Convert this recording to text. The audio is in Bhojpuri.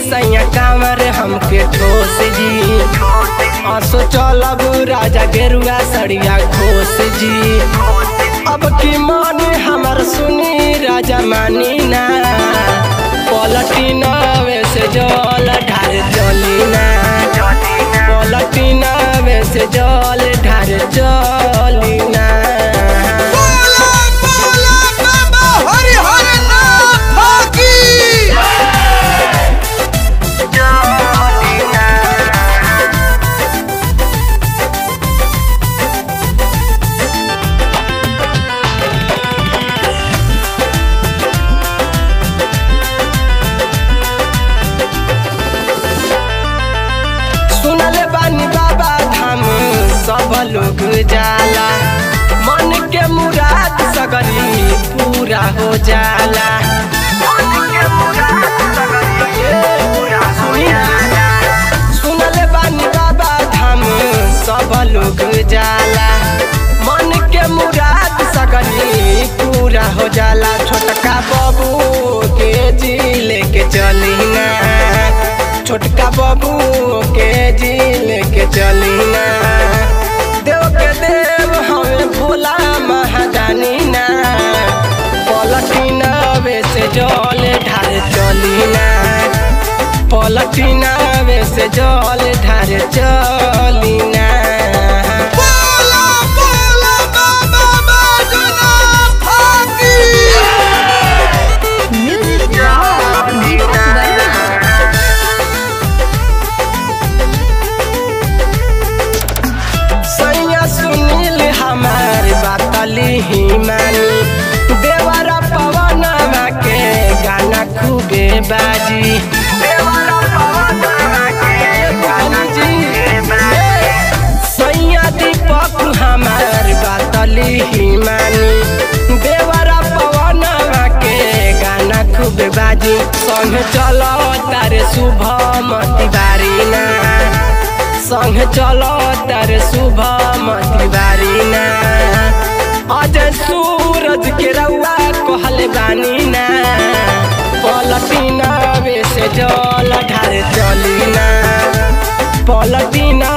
सैया कांवर हमके ठोस जी। आसो चलब राजा गेरुआ सड़िया खोस जी। अब की मान हमर सुनी राजा मानी ना, पलटी नावे से जल ढार चली ना, पलटी नावे से जल ढार चली ना। सुनले बानी बाबा धाम सब लोग जाला, मन के मुराद सगरी पूरा हो जाला। सुनले बानी बाबा धाम सब लोग जाला, मन के मुराद सगरी पूरा हो जाला। छोटका बाबू के जी लेके चली ना, छोटका बाबू के जी लेके चली ना। देव के देव हमें भोला महादानी ना, पलटी नावे से जल ढार चली ना, पलटी नावे से जल ढार चली ना। मानी देवरा पवनवा के गाना खूबे बाजी, देवरा पवनवा के गाना खूबे बाजी। सैया दीपक हमार बातली ही मानी, देवरा पवनवा के गाना खूबे बाजी। संग चलो तारे शुभम तिवारी ना, संग चलो तारे शुभम तिवारी ना। अजय सूरज के रउआ कहले बानी ना, पलटी नावे से जल ढार चली ना, पलटी ना।